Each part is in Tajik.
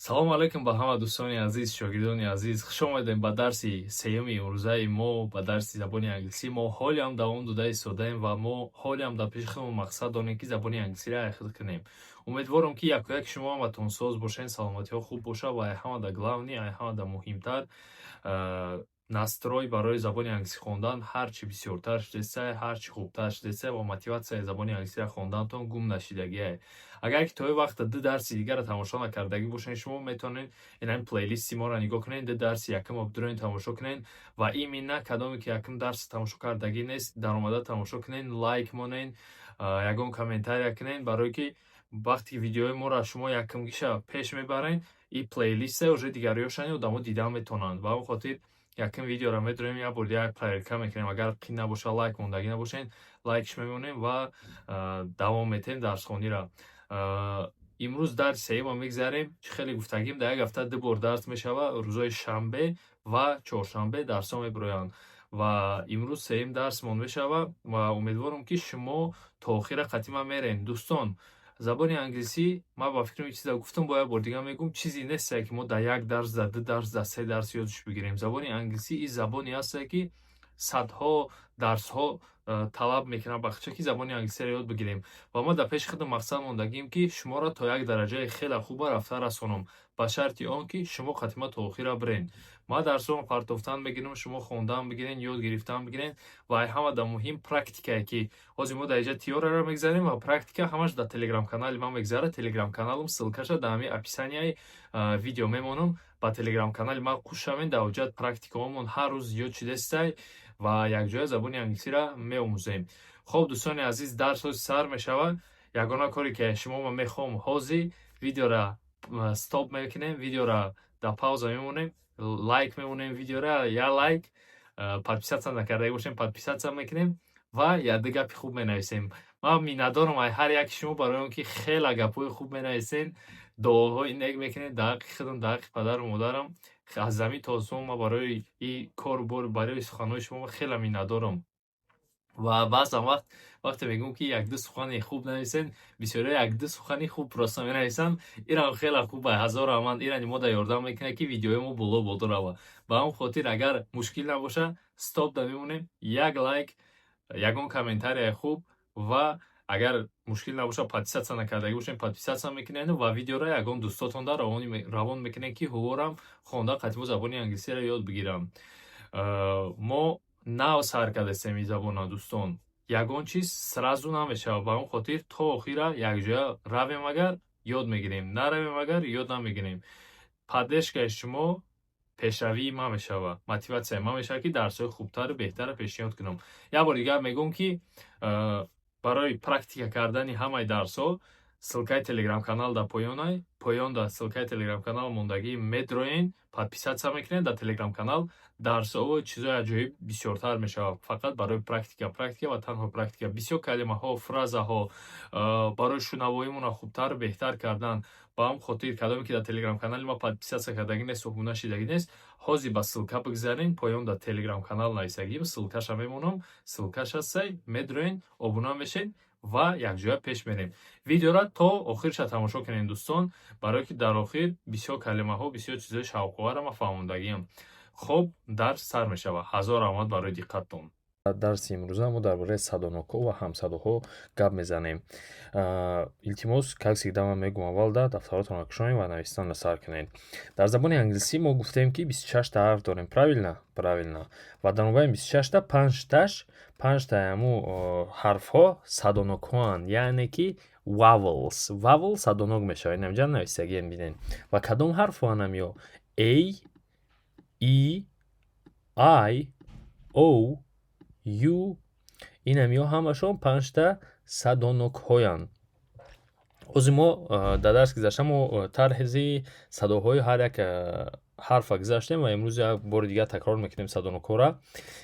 Салому алайкум ба ҳама дӯстони азиз, шогирдони азиз. Хуш омадем ба дарси сеюми имрӯзаи мо, ба дарси забони англисӣ. Мо ҳолиам давом дода истодаем ва мо ҳолиам дар пеши худмон мақсад дорем, ки забони англисиро айхуд кунем. Умедворам, ки якояки шумо ҳаматон соз бошед, саломатиҳо хуб бошад ва ай ҳамада главный, ай ҳамада муҳимтар, настрой барои забони англисӣ хондан ҳар чӣ бисёртар шудесай, ҳар чӣ хубтар шудесай ва мотиватсияи забони англисиро хондантон гум нашидагиай. Агар ки то ин вақта ду дарси дигарро тамошо накардагӣ бошед, шумо метавонед ин плейлисти моро нигоҳ кунед, ду дарси якумро бидуроед, тамошо кунед ва именно кадоме ки якум дарс тамошо кардагӣ нест, даромада тамошо кунед, лайк монед, ягон комментария кунед, барое ки вақте ки видеои моро шумо якумгиша пеш мебаред, и плейлиста уже дигариёшани одамо дида метавонанд. Ба ҳамин хотир якум видеоро медорем, як бор дигар проверка мекунем. Агар қин набошад, лайк мондагӣ набошед, лайкш мемонем ва давом метем дарсхониро. Имрӯз дарси сеюмро мегзарем. Чӣ хеле гуфтагим, дар як ҳафта ду бор дарс мешавад, рӯзҳои шанбе ва чоршанбе дарсҳо мебироянд ва имрӯз сеюм дарсмон мешавад ва умедворам, ки шумо то охира қатима мерем. Дӯстон, забони англисӣ, ман ба фикрам, чиза гуфтам, бо як бор дигар мегӯм, чизе нестае, ки мо дар як дарс, дар ду дарс, дар се дарс ёдш бигирем. Забони англисӣ ин забоне ҳастае, ки садҳо дарсҳо талаб мекунад бахча, ки забони англисиро ёд бигирем. Ва ма дар пеши худам мақсад мондагим, ки шуморо то як дараҷаи хеле хуба рафта расонам, ба шарти он ки шумо қатима то охира бирен. Ман дарсҳоро партофтан мегирам, шумо хондан бигирен, ёд гирифтан бигирен. Ва ай ҳамада муҳим практикае, ки ҳозир мо дар инҷа теорияро мегзарем ва практика ҳамаш дар телеграм-канали ман мегзарад. Телеграм-каналам ссылкаша дар ҳамин описанияи видео мемонам. Ба телеграм-канали ман хуш шавед, дар оҷат практикаҳомон ҳар рӯз зиёд шудестай ва якҷоя забони англисиро меомӯзем. Хоб, дӯстони азиз, дарс ҳози сар мешавад. Ягона коре ки шумо ма мехоҳам, ҳозир видеора стоп мекунем, видеора дар пауза мемонем, лайк мемонем видеора, як лайк, подписаться накарда бошем, подписаться мекунем ва якду гапи хуб менависем. Ман миннатдорам ай ҳар яки шумо барои он ки хеле гапҳои хуб менависен, дуоҳои нек мекунед дар ҳаққи худам, дар ҳаққи падару модарам. Аз замин то осмон ман барои ин кору бор, барои суханҳои шумо хеле миннатдорам. Ва баъзан вақт, вақте мегӯм, ки якду сухани хуб нависен, бисёриҳо якду сухани хуб просто менависанд. Инам хеле хуб, ҳазор раҳмат. Ира мода ёрдам мекунад, ки видеои мо боло боло равад. Ба ҳамон хотир, агар мушкил набошад, стоп да мемонем, як лайк, ягон комментарияи хуб ва агар мушкил набошад, подписаться накардагӣ бошем, подписаться мекунед ва видеоро ягон дӯстотонда равон мекунед, ки ҳуворам хонда қатимо забони англисиро ёд бигирам. Мо нав сар кардастем ин забона, дӯстон, ягон чиз сразу намешавад. Ба ҳамон хотир то охира якҷоя равем, агар ёд мегирем, наравем, агар ёд намегирем. Поддержкаи шумо пешравии ман мешавад, мотиватсияи ман мешавад, ки дарсҳои хубтару беҳтарро пешниҳод кунам. Як бори дигар мегӯм, ки барои практика кардани ҳамаи дарсҳо ссылкаи телеграм-канал дар поёнай, поён дар ссылкаи телеграм-канал мондагӣ, медроен, подписаться мекунед. Дар телеграм-канал дарсҳову чизҳои аҷоиб бисёртар мешавад. Фақат барои практика, практика ва танҳо практика. Бисёр калимаҳо, фразаҳо барои шунавоимонро хубтару беҳтар кардан. Ба ҳамн хотир, кадоме ки дар телеграм-канали ма подписаться кардагӣ нест, обуна шидагӣ нест, ҳозир ба ссылка бигзарен. Поён дар телеграм-канал нависагӣ, ссылкаша мемонам, ссылкаш ҳастай, медроен, обуна мешед ва якҷоя пеш мерем. Видеора то охирша тамошо кунед, дӯстон, барое ки дар охир бисёр калимаҳо, бисёр чизҳои шавқоварро ман фаҳмондагиам. Хоб, дарс сар мешавад. Ҳазор раҳмат барои диққаттон. Дарси имрӯза мо дар бораи садонокҳо ва ҳамсадоҳо гап мезанем. Илтимос, как всегда ман мегӯм, аввал да дафтаротонро кушоед ва навистанро сар кунед. Дар забони англисӣ мо гуфтем, ки 26-та ҳарф дорем, правильно? Правильно. Ва дар мобайни 26-та панҷташ, панҷтаи ҳамун ҳарфҳо садонокҳоанд, яъне ки vowels. Vowel садонок мешавад, инамҷа нависагием, бинед. Ва кадом ҳарфҳоанд ҳамиё? A, E, I, O, U. Инамиё ҳамашон панҷта садонокҳоянд. Ҳозир мо дар дарси гузашта мо тарҳзи садоҳои ҳар як ҳарфа гузаштем ва имрӯз як бори дигар такрор мекунем садонокҳоро.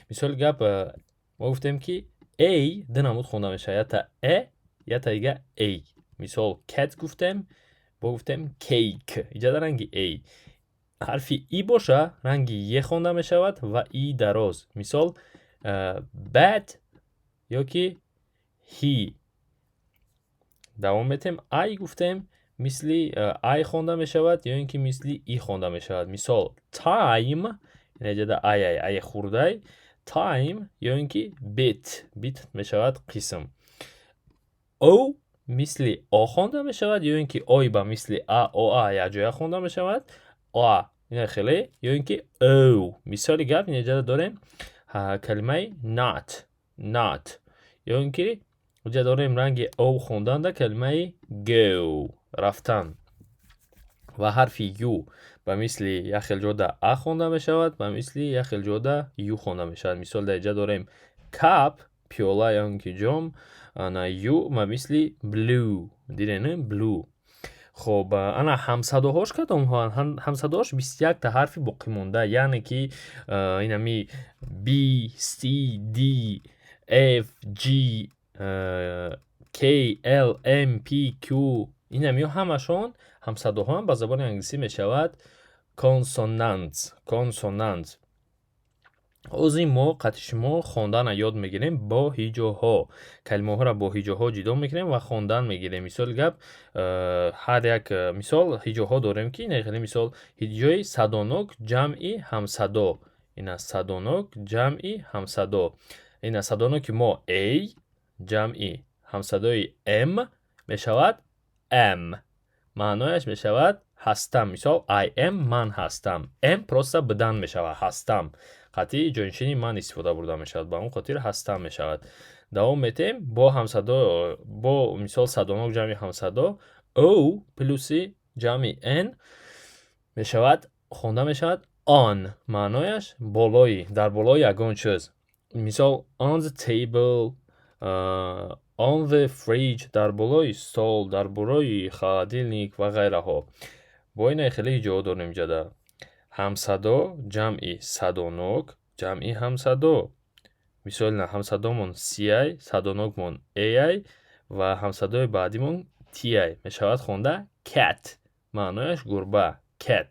Мисоли гап, мо гуфтем, ки A ду намуд хонда мешавад: якта э, якта дига а. Мисол, cat гуфтем, бо гуфтем cake, иҷада ранги а. Ҳарфи и боша, ранги е хонда мешавад ва и дароз. Мисол, bat ё ки he. Давом метем. I гуфтем. Мисли ай хонда мешавад ё ин ки мисли и хонда мешавад. Мисол, time, инаҷада ай, ай, ай хурдай, time ё ин ки bit, bit мешавад қисм. О мисли о хонда мешавад ё ин ки ой ба мисли а, о, а якҷоя хонда мешавад, а ина хеле, ё ин ки о. Мисоли гап, инаҷада дорем калимаи not, not, ё ин ки инҷа дорем ранги о хонданда калимаи go, рафтан. Ва ҳарфи ю ба мисли як хел ҷода а хонда мешавад, ба мисли як хел ҷода ю хонда мешавад. Мисол, дар инҷа дорем cup, пиёла ё ин ки ҷом, ана ю ба мисли blue, дидем, blue. Хоб, ана ҳамсадоҳош кадомҳоанд? Ҳамсадоҳош 21-та ҳарфи боқимонда, яъне ки инами b, c, d, f, g, k, l, m, p, q, инамиҳо ҳамашон ҳамсадоҳоам, ба забони англисӣ мешавад consonants, consonants. Ҳозир мо қатъи шумо хондана ёд мегирем бо ҳиҷоҳо. Калимаҳоро бо ҳиҷоҳо ҷудо мекунем ва хондан мегирем. Мисоли гап, ҳар як мисол ҳиҷоҳо дорем, ки хеле мисол ҳиҷои садонок ҷамъи ҳамсадо. Ина садонок ҷамъи ҳамсадо. Ина садоноки мо a ҷамъи ҳамсадои m мешавад am, маънояш мешавад ҳастам. Мисол, I am, ман ҳастам. Am просто будан мешавад, ҳастам. Қатъи ҷойнишини ман истифода бурда мешавад, ба он хотир ҳастам мешавад. Давом метем бо ҳамсадо, бо мисол садонок ҷамъи ҳамсадо, o плюси ҷамъи n мешавад, хонда мешавад on, маънояш болои, дар болои ягон чиз. Мисол, on the table, on the fridge, дар болои стол, дар болои холодильник ва ғайраҳо. Бо ина хеле ҳиҷоҳо дорем иҷода: ҳамсадо ҷамъи садонок ҷамъи ҳамсадо. Мисол, ина ҳамсадомон си, садонокмон ai ва ҳамсадои баъдимон ti мешавад, хонда cat, маънояш гурба, cat.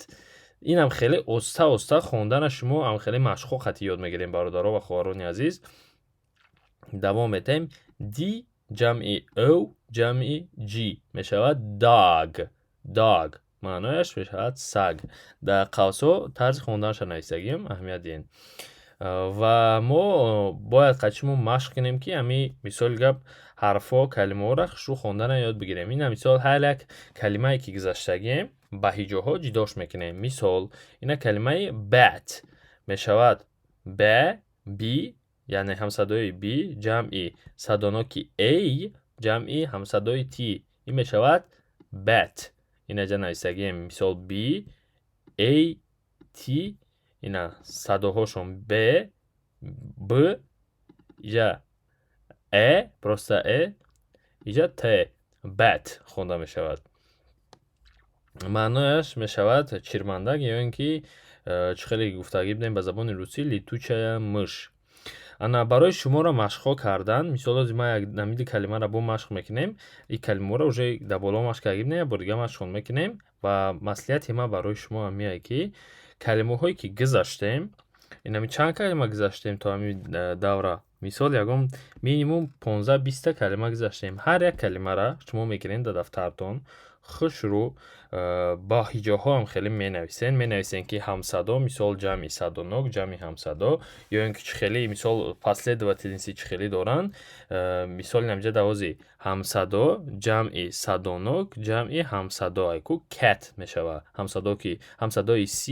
Инам хеле оста оста хондана шумо ам хеле машқҳо қатъи ёд мегирем, бародаро ва хоҳарони азиз. Давом метаҳем. D ҷамъи o ҷамъи g мешавад dog, dog, маънояш мешавад саг. Дар қавсҳо тарзи хонданашро нависагием, аҳамият диҳем. Ва мо бояд қатъи шумо машқ кунем, ки ҳами мисоли гап ҳарфҳо, калимаҳоро хушрӯ хондана ёд бигирем. Ина мисол, ҳар як калимае ки гузаштагием, ба ҳиҷоҳо ҷудош мекунем. Мисол, ина калимаи bat мешавад б, b, яъне ҳамсадои b ҷамъи садоноки a ҷамъи ҳамсадои t, ин мешавад bat. Инаҷа нависагием, мисол, b, a, t, ина садоҳошон б, б, иҷа э, просто э, иҷа т, bat хонда мешавад. Маънояш мешавад чирмандак ё ин ки чӣ хеле гуфтагӣ будем, ба забони русӣ летучая мышь. Ана барои шуморо машқҳо кардан, мисол, ҳозир ман як намиди калимаро бо машқ мекунем. Ин калимаҳоро уже дар боло машқ карда будем, як бор дига машқшон мекунем. Ва маслиҳати ман барои шумо ҳамиае, ки калимаҳое ки гузаштем, инами чанд калима гузаштем то ҳамин давра, мисол, ягон минимум 15-20-та калима гузаштем, ҳар як калимара шумо мегиред дар дафтартон, хушрӯ ба ҳиҷоҳоам хеле менависен. Менависен, ки ҳамсадо, мисол, ҷамъи садонок ҷамъи ҳамсадо, ё ин ки чӣ хеле, мисол, последовательности чӣ хеле доранд. Мисол, инамҷа давози ҳамсадо ҷамъи садонок ҷамъи ҳамсадо айку cat мешавад. Ҳамсадоки ҳамсадои c,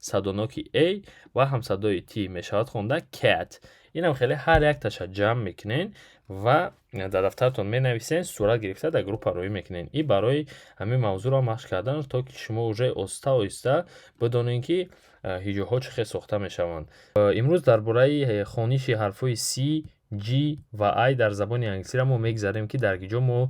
садоноки a ва ҳамсадои t мешавад хонда cat. Инам хеле ҳар якташа ҷамъ мекунен ва дар дафтаратон менависен, сурат гирифта дар группа роӣ мекунен. И барои ҳамин мавзӯъро машқ кардан, то ки шумо уже оста оҳиста бидонед, ки ҳиҷоҳо чӣ хел сохта мешаванд. Имрӯз дар бораи хониши ҳарфҳои c, g ва i дар забони англисиро мо мегзарем, ки дар ки ҷо мо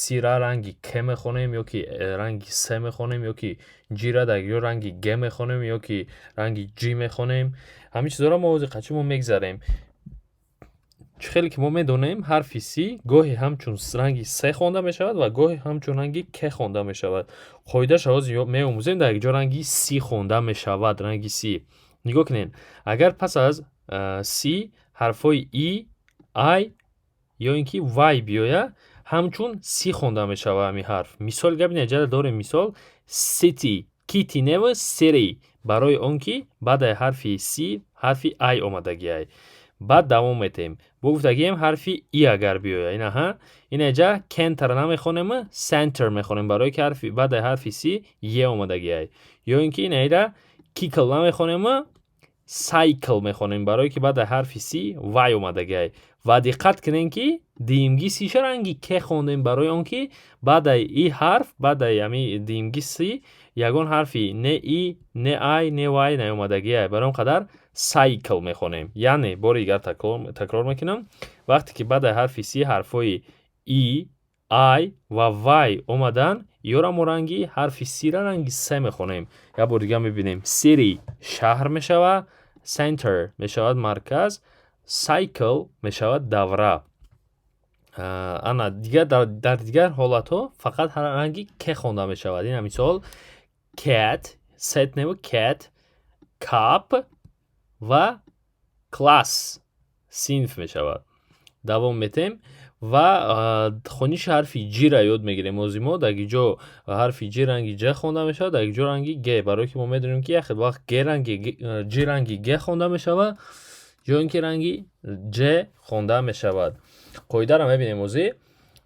c-ра ранги к мехонем ё ки ранги с мехонем, ё ки g-ра дар ки ҷо ранги г мехонем ё ки ранги j мехонем. Ҳамин чизҳоро мо ҳозир қачи мо мегзарем. Чӣ хеле ки мо медонем, ҳарфи c гоҳе ҳамчун ранги с хонда мешавад ва гоҳе ҳамчун ранги к хонда мешавад. Қоидаша ҳозир меомӯзем, дар як ҷо ранги c хонда мешавад. Ранги c, нигоҳ кунед, агар пас аз c ҳарфҳои e, i ё ин ки y биёяд, Ҳамчун C хонда мешавад ҳамин ҳарф. Мисол гап инаҷада дорем, мисол city, kitty неву city, барои он ки баъдаи ҳарфи C ҳарфи I омадагиай. Баъд давом метаҳем. Бо гуфтагием, ҳарфи E агар биёяд, инаҳа, инаҷа center намехонем, center мехонем, барое ки ҳарфи баъдаи ҳарфи C E омадагиай. Ё ин ки инаира кикл намехонем, cycle мехонем, барое ки баъдаи ҳарфи C Y омадагиай. Ва диққат кунем, ки дуюмги C ша ранги К хондем, барои он ки баъдаи и ҳарф, баъдаи ҳами дуюмги C ягон ҳарфи не E, не I, не Y наомадагиай. Барои он қадар cycle мехонем. Яъне бори дигар такрор мекунам: вақте ки баъдаи ҳарфи C ҳарфҳои E, I ва Y омаданд, ёра мо ранги ҳарфи C ра ранги С мехонем. Як бор дигар мебинем: city шаҳр мешавад, center мешавад марказ, cycle мешавад давра. Ана, дигар дар дигар ҳолатҳо фақат ранги К хонда мешавад. Ина мисол cat, set неву cat, cup ва class синф мешавад. Давом метем ва хониши ҳарфи G-ра ёд мегирем. Ози мо дар ҷо ҳарфи G ранги Ҷ хонда мешавад, дар ҷо ранги Г, барое ки мо медонем, ки як хел вақт Г ранги G ранги Г хонда мешавад ё ин ки ранги Ҷ хонда мешавад. Қоидаро мебинем озӣ.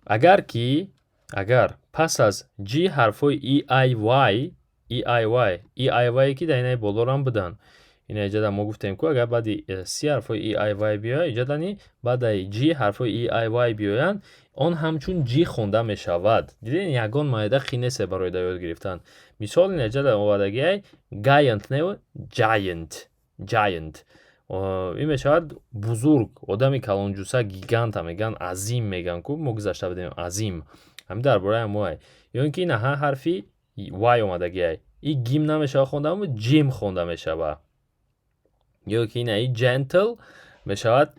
Агар ки агар пас аз G ҳарфҳои E, I, Y, E, I, Y, E, I, Y, ки дар инаи болорам буданд, ина иҷода мо гуфтем ку, агар баъди C ҳарфҳои E, I, Y биёяд, иҷодани баъдаи G ҳарфҳои E, I, Y биёянд, он ҳамчун G хонда мешавад. Дидед, ягон майда хӣ несе барои дар ёд гирифтан. Мисол инаҷода овардагиай: giant неву giant, giant. Ин мешавад бузург, одами калонҷуса, гиганта мегӯянд, азим мегӯянд ку, мо гузашта будем, азим, ҳамин дар бораи ҳамоай. Ё ин ки инаҳа ҳарфи Y омадагиай, и гим намешавад хонда, ҷим хонда мешавад. Ё ки инаи gentle мешавад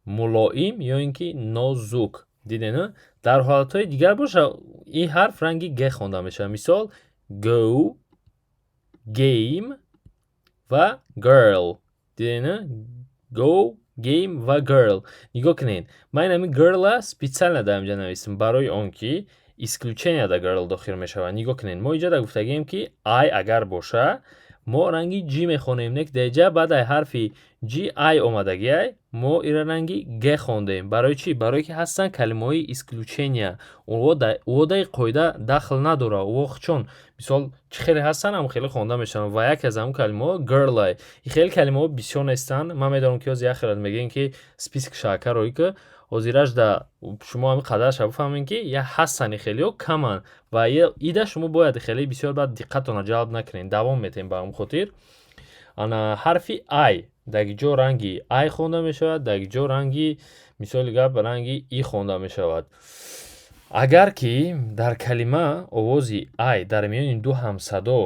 мулоим ё ин ки нозук. Дидед, дар ҳолатҳои дигар боша, ин ҳарф ранги Г хонда мешавад. Мисол go, game ва girl. Дидед, go, game ва girl. Нигоҳ кунед, ман инами girl-а специально дар инҷа нависам, барои он ки исключения дар girl дохил мешавад. Нигоҳ кунед, мо инҷа гуфтагием, ки I агар боша, мо ранги G мехонем. Не, дар инҷа баъдаи ҳарфи G I омадагиай, мо ира ранги Г хондем. Барои чӣ? Барое ки ҳастанд калимаҳои исключения, ӯ даи қоида дахл надорад. Ӯ чон мисол чӣ хеле ҳастанд, ҳам хеле хонда мешаванд ва яке аз ҳамн калимаҳо girl ай. Хеле калимаҳо бисёр нестанд. Ман медонам, ки ҳозир як хелат мегӯем, ки список шакарое ки ҳозираш да шумо ҳамин қадарша бифаҳмем, ки я ҳастани хелеҳо каманд ва ида шумо бояд хеле бисёр баъд диққатонро ҷалб накунед. Давом метем. Ба ҳамн хотир ана ҳарфи I дар ҷо ранги I хонда мешавад, дар ҷо ранги, мисоли гап, ранги И хонда мешавад. Агар ки дар калима овози I дар миёни ду ҳамсадо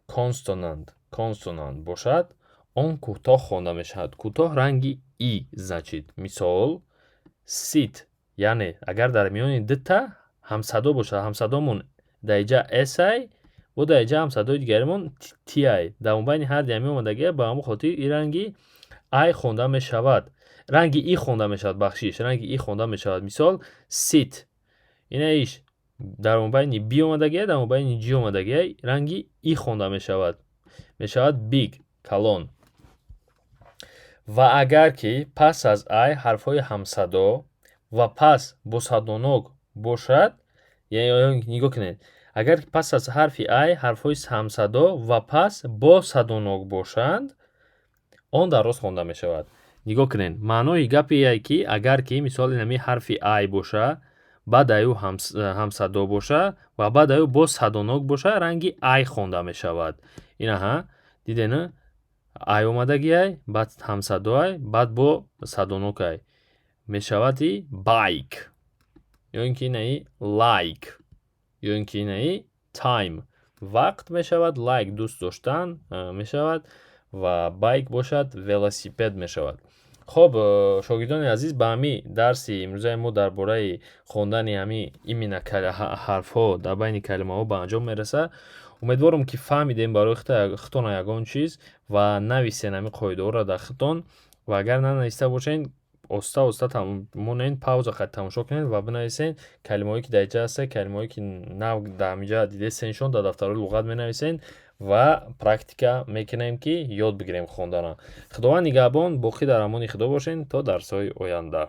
consonant бошад, он кӯтоҳ хонда мешавад. Кӯтоҳ ранги И, значит. Мисол sit. Яъне агар дар миёни дута ҳамсадо бошад, ҳамсадомон дар инҷа S ай, бо дар инҷа ҳамсадои дигаримон T ай, дар мобайни ҳар дуями омадагия, ба ҳамон хотир и ранги I хонда мешавад, ранги И хонда мешавад, бахшиш, ранги И хонда мешавад. Мисол sit. Ина иш дар мобайни B омадагия, дар мобайни G омадагия, ранги И хонда мешавад, мешавад big, калон. Ва агар ки пас аз I ҳарфҳои ҳамсадо ва пас бо садонок бошад, нигоҳ кунед, агар пас аз ҳарфи I ҳарфҳои ҳамсадо ва пас бо садонок бошанд, он дароз хонда мешавад. Нигоҳ кунед, маънои гапи ие, ки агар ки мисол инами ҳарфи I боша, баъд аю ҳамсадо боша ва баъд аю боз садонок боша, ранги I хонда мешавад. Инаҳа, диден, I омадагиай, баъд ҳамсадоай, баъд бо садонокай, мешавад и bike, ё ин ки инаи like, ё ин ки инаи time вақт мешавад, like дӯст доштан мешавад ва bike бошад велосипед мешавад. Хоб, шогирдони азиз, ба ҳами дарси имрӯзаи мо дар бораи хондани ҳами именно ҳарфҳо дар байни калимаҳо ба анҷом мерасад. Умедворам, ки фаҳмидем барои худтона ягон чиз ва нависен ҳами қоидаҳоро дар худтон ва агар нанависта бошед. Оста оста монен, пауза қад тамошо кунед ва бинависен калимаҳое, ки дар инҷа ҳаста, калимаҳое, ки нав дар ҳаминҷа дидесеншон, дар дафтарҳои луғат менависен ва практика мекунем, ки ёд бигирем хондана. Худованд нигаҳбон, боқӣ дар амони Худо бошен то дарсҳои оянда.